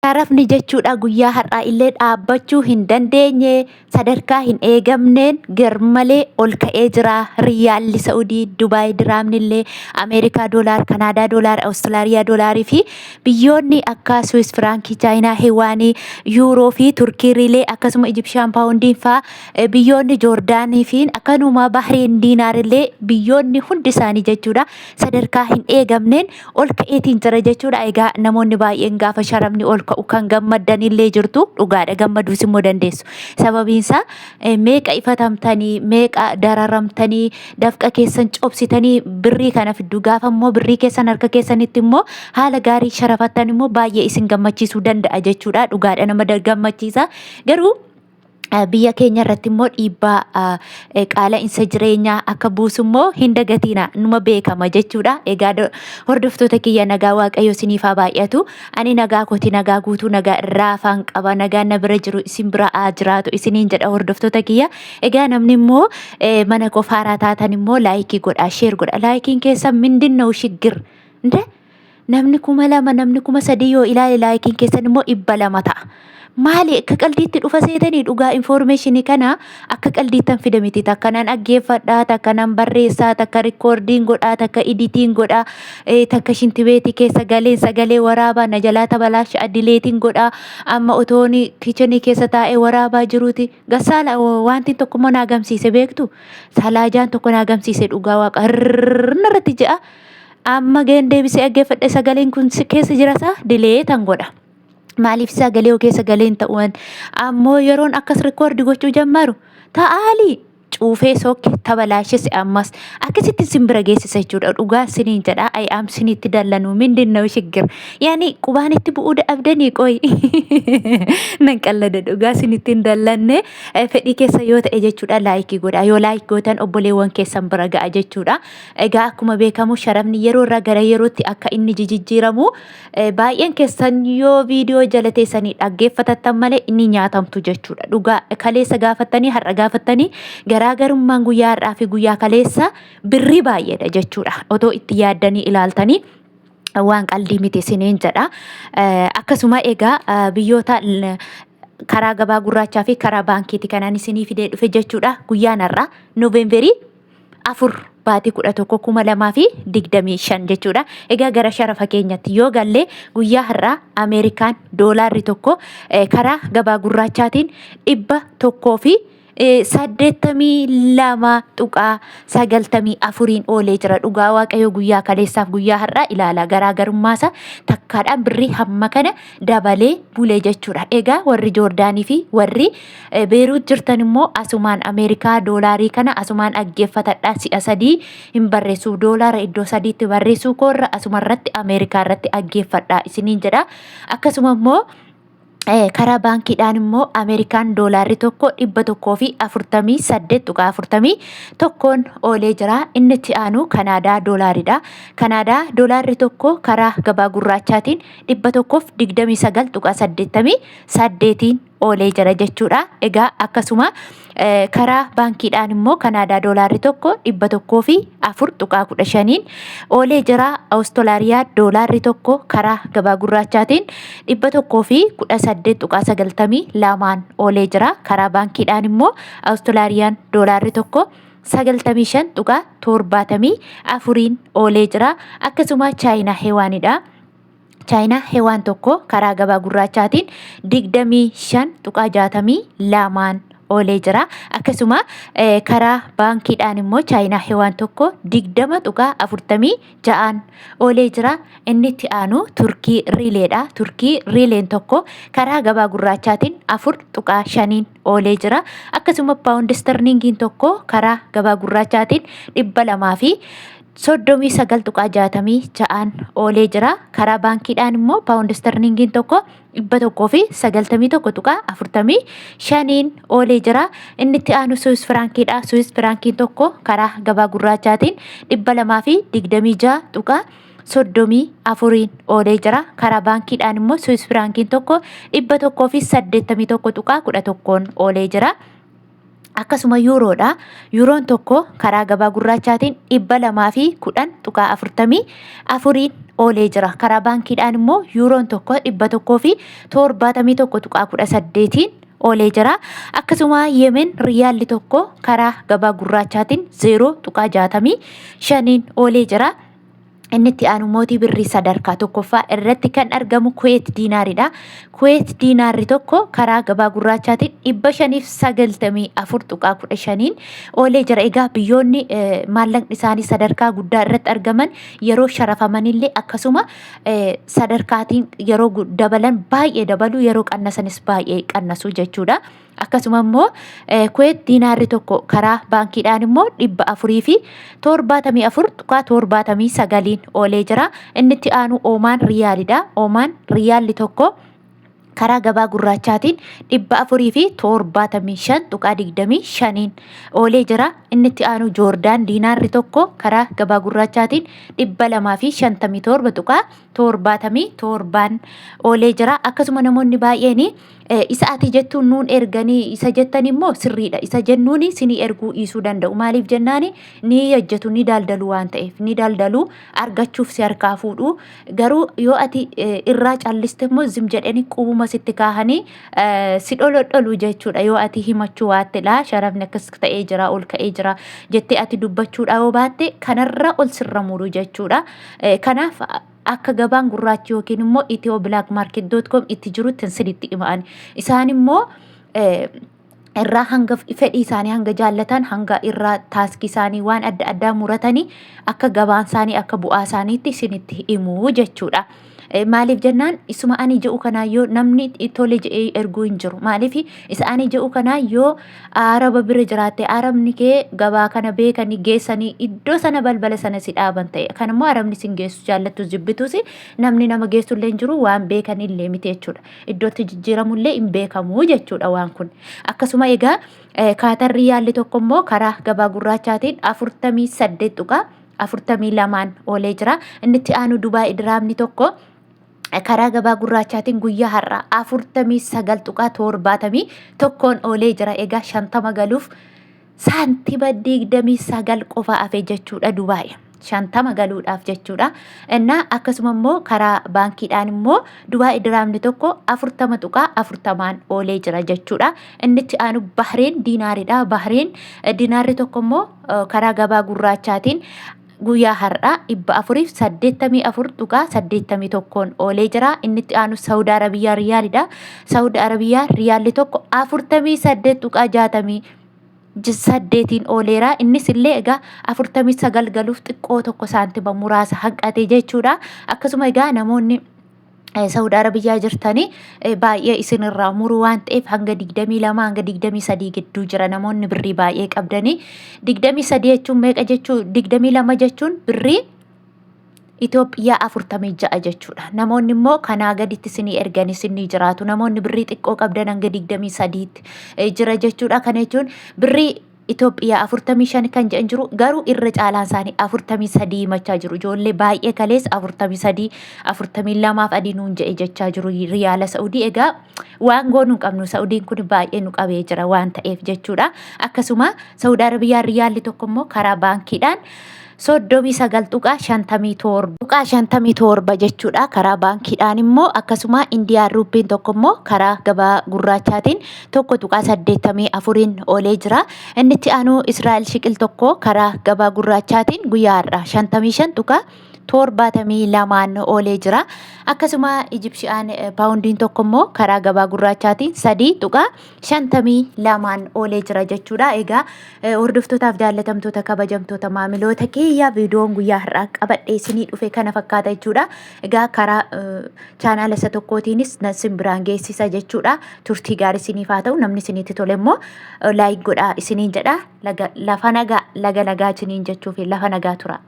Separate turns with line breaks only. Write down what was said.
Sharafni jechuudha guyyaa har'aa illee dhaabbachuu hin dandeenye, sadarkaa hin eegamneen garmalee ol ka'ee jira. Riyaalli Sa'udii, Dubaay diraamni illee, Ameerikaa doolaar, Kanaadaa doolaar, Awustiraaliyaa doolaarii fi biyyoonni akka Swiss firaankii, Chaayinaa Hewaanii, Yuuroo fi Turkii riilee, akkasuma Ijibshaan paawundiin faa, biyyoonni Joordaanii fi akkanuma Bahreen diinaar illee, biyyoonni hundi isaanii jechuudha sadarkaa hin eegamneen ol ka'eetiin jira jechuudha. Egaa namoonni baay'een gaafa sharafni ol ka'u kan gammaddanillee jirtu, dhugaadha, gammaduus immoo dandeessu. Sababiin isaa meeqa ifatamtanii, meeqa dararamtanii, dafqa keessan cobsitanii birrii kana fiddu. Gaafa immoo birrii keessan harka keessanitti immoo haala gaarii sharafattan immoo baay'ee isin gammachiisuu danda'a jechuudha. Dhugaadha, nama gammachiisa. Garuu biyya keenya irratti immoo dhiibbaa qaala'insa jireenyaa akka buusu immoo hin dagatiina, numa beekama jechuudha. Egaa hordoftoota kiyya, nagaa Waaqayyo isiniif haa baay'atu. Ani nagaa kooti, nagaa guutuu, nagaa irraa afaan qaba. Nagaan na bira jiru isin bira haa jiraatu isiniin jedha, hordoftoota kiyya. Egaa namni immoo mana koo faaraa taatan immoo like godha, share godha. Likeiin keessa mindinna shiggir. Nde namni 2000, namni 3000 yoo ilaale, likeiin keessan immoo 200 ta'a. Maali, akka qaldiitti dhufa seetanii? Dhugaa, informationii kana akka qaldiittan fida miti. Takka nan dhaggeeffadhaa, takka nan barreessaa, takka recordiin godhaa, takka editiin godhaa, takka shintibeetii keessa galeen sagalee waraabaa, na jalaa tabalaasha, deleteiin godhaa. Amma otoon kitchenii keessa taa'ee waraabaa jiruuti. Gassaala wanti tokko immoo naa gamsiise, beektu. Salaajaan tokko naa gamsiise, dhugaa Waaqa irratti je'a. Amma geen deebisee dhaggeeffadhe, sagaleen kun keessa jirasaa deletean godha. Maaliif sagalee keessa galeen ta'uun ammoo yeroon akkas record gochuu jammaru ta'aalii cuufee sokke tabalaashise, ammas akkasitti isin bira geessisa jechuudha. Dhugaa siniin jedha, ay am sinitti dallanuu mindinnaw shiggir yaani qubaan itti bu'uu dhabdanii. Qoy, nan qallada, dhugaa sinitti hin dallanne. Fedhii keessa yoo ta'e jechuudha, like godha. Yoo like gootan obboleewwan keessan bira ga'a jechuudha. Egaa akkuma beekamu sharafni yeroo irraa gara yerootti akka inni jijjiiramu baay'een keessan yoo viidiyoo jala teessanii dhaggeeffatattan malee inni nyaatamtu jechuudha. Dhugaa, kaleessa gaafattanii har'a gaafattanii garaagarummaan guyyaa har'aa fi guyyaa kaleessa birrii baay'eedha jechuudha. Otoo itti yaaddanii ilaaltanii waan qaldii miti isiniin jedha. Akkasuma egaa biyyoota karaa gabaa gurraachaa fi karaa baankiiti kanaan isinii fidee dhufe jechuudha. Guyyaan har'aa Noovemberii 4, baatii 11, 2025 jechuudha. Egaa gara sharafa keenyatti yoo galle, guyyaa har'aa Ameerikaan doolaarri tokko karaa gabaa gurraachaatiin 182.94n oolee jira. Dhugaa Waaqayyo, guyyaa kaleessaaf guyyaa har'aa ilaala, garaagarummaasa takkaadhaan birrii hamma kana dabalee bulee jechuudha. Egaa warri Joordaanii fi warri Beeruut jirtan immoo asumaan Ameerikaa doolaarii kana asumaan dhaggeeffatadhaa. Si'a sadii hin barreessu, doolaara iddoo sadiitti barreessuu koorra asuma irratti Ameerikaa irratti dhaggeeffadhaa isiniin jedha. Akkasuma immoo karaa baankiidhaan immoo Ameerikaan doolaarri tokko 148.41n oolee jira. Inni itti aanu Kanaadaa doolaaridha. Kanaadaa doolaarri tokko karaa gabaa gurraachaatiin 129.88n oolee jira jechuudha. Egaa akkasuma karaa baankiidhaan immoo Kanaadaa doolaarri tokko 104.15n oolee jira. Awustiraaliyaa doolaarri tokko karaa gabaa gurraachaatiin 118.92n oolee jira. Karaa baankiidhaan immoo Awustiraaliyaan doolaarri tokko 95.74n oolee jira. Akkasuma Chaayinaa Hewaanidha. Chaayinaa hewaan tokko karaa gabaa gurraachaatiin 25.62n oolee jira. Akkasuma karaa baankiidhaan immoo Chaayinaa hewaan tokko 20.46n oolee jira. Inni itti aanu Turkii riileedha. Turkii riileen tokko karaa gabaa gurraachaatiin 4.5n oolee jira. Akkasuma paawundi sterlingiin tokko karaa gabaa gurraachaatiin 239.66n oolee jira. Karaa baankiidhaan immoo paawundi sterlingiin tokko 191.45n oolee jira. Inni itti aanu Suwis firaankiidha. Suwis firaankiin tokko karaa gabaa gurraachaatiin 226.34n oolee jira. Karaa baankiidhaan immoo Suwis firaankiin tokko 181.11n oolee jira. Akkasuma yuuroodha. Yuuroon tokko karaa gabaa gurraachaatiin 210.44n oolee jira. Karaa baankiidhaan immoo yuuroon tokko 171.18n oolee jira. Akkasuma Yemen riyaalli tokko karaa gabaa gurraachaatiin 0.65n oolee jira. Inni itti aanu mootii birrii sadarkaa tokkoffaa irratti kan argamu Kuweet diinaaridha. Kuweet diinaarri tokko karaa gabaa gurraachaatiin 594.15n oolee jira. Egaa biyyoonni maallaqni isaanii sadarkaa guddaa irratti argaman yeroo sharafamanillee akkasuma sadarkaatiin yeroo dabalan baay'ee dabalu yeroo qannasanis baay'ee qannasu jechuudha. Akkasuma immoo Kuweet diinaarri tokko karaa baankiidhaan immoo 474.79n oolee jira. Inni itti aanu Oomaan riyaalidha. Oomaan riyaalli tokko karaa gabaa gurraachaatiin 475.25n oolee jira. Inni itti aanu Joordaan diinaarri tokko karaa gabaa gurraachaatiin 257.77n oolee jira. Akkasuma namoonni baay'een isa ati jettuun nuun erganii isa jettan immoo sirriidha. Isa jennuun sinii erguu dhiisuu danda'u. Maaliif jennaani ni hojjetu ni daldalu waan ta'eef ni daldalu argachuuf si harkaa fuudhu. Garuu yoo ati irraa calliste immoo zim jedhanii qubuma sitti kaahanii si dholodholu jechuudha. Yoo ati himachuu waatte laa sharafni akkas ta'ee jira ol ka'ee jira jettee ati dubbachuudha yoo baatte kanarra ol sirra muru jechuudha. Kanaaf akka gabaan gurraachi yookiin immoo Ethio Black Market dot com itti jirutti sinitti hima'an. Isaan immoo irraa hanga fedhii isaanii hanga jaallatan hanga irraa taaskii isaanii waan adda addaa muratanii akka gabaan isaanii akka bu'aa isaaniitti isinitti himu jechuudha. Maaliif jennaan isuma ani jedhu kanaa yoo namni tole jedhee erguu hin jiru. Maaliif isa ani jedhu kanaa yoo araba bira jiraatte arabni kee gabaa kana beekanii geessanii iddoo sana balbala sana si dhaaban ta'e. Kan immoo arabni sin geessu jaallattus jibbitus namni nama geessu illee hin jiru waan beekan illee miti jechuudha. Iddootti jijjiiramullee hin beekamu jechuudha waan kun. Akkasuma egaa kaatarri yaalli tokko immoo karaa gabaa gurraachaatiin 48.42n oolee jira. Inni itti aanu Dubaay diraamni tokko karaa gabaa gurraachaatiin guyyaa har'aa 49.71n oolee jira. Egaa 50 galuuf saantima 29 qofa hafe jechuudha Dubaay. 50 galuudhaaf jechuudha. Innaa akkasuma immoo karaa baankiidhaan immoo Dubaay diraamni tokko 40.40n oolee jira jechuudha. Inni itti aanu Bahreen diinaaridha. Bahreen diinaarri tokko immoo karaa gabaa gurraachaatiin guyyaa har'aa 484.81n oolee jira. Inni itti aanu Saawud Arabiyaa riyaalidha. Saawud Arabiyaa riyaalli tokko 48.68n ooleera. Innis illee egaa 49 galuuf xiqqoo tokko saantima muraasa hanqate jechuudha. Akkasuma egaa namoonni Saawud Arabiyaa jirtanii baay'ee isinirraa muru waan ta'eef hanga 22 hanga 23 gidduu jira namoonni birrii baay'ee qabdanii. 23 jechuun meeqa jechuu 22 jechuun birrii Itoophiyaa 46 jechuudha. Namoonni immoo kanaa gaditti isinii ergan isinii jiraatu. Namoonni birrii xiqqoo qabdan hanga 23 jira jechuudha. Kana jechuun birrii Itoophiyaa 45 kan jedhan jiru garuu irra caalaan isaanii 43 himachaa jiru. Ijoollee baay'ee kalees 43 42 adii nuun jedhe jechaa jiru riyaala Saudii. Egaa waan goonuu hin qabnu Saudiin kun baay'ee nu qabee jira waan ta'eef jechuudha. Akkasuma Saudi Arabiyaan riyaalli tokko immoo karaa baankiidhaan 39.57 jechuudha. Karaa baankiidhaan immoo akkasuma Indiyaan ruuppiin tokko immoo karaa gabaa gurraachaatiin 1.84n oolee jira. Inni itti aanu Israa'el shiqil tokko karaa gabaa gurraachaatiin guyyaa har'aa 55.72n oolee jira. Akkasuma Ijipshiyaan paawundiin tokko immoo karaa gabaa gurraachaatiin 3.52n oolee jira jechuudha. Egaa hordoftootaaf jaallatamtoota kabajamtoota maamiloota kiyya viidiyoon guyyaa har'aa qabadhee isinii dhufe kana fakkaata jechuudha. Egaa karaa chaanaala isa tokkootiinis sin biraan geessisa jechuudha. Turtii gaarii isiniif haa ta'u namni isinitti tole immoo laayik godhaa isiniin jedha. Lafa nagaa laga nagaa isiniin jechuufi lafa nagaa tura.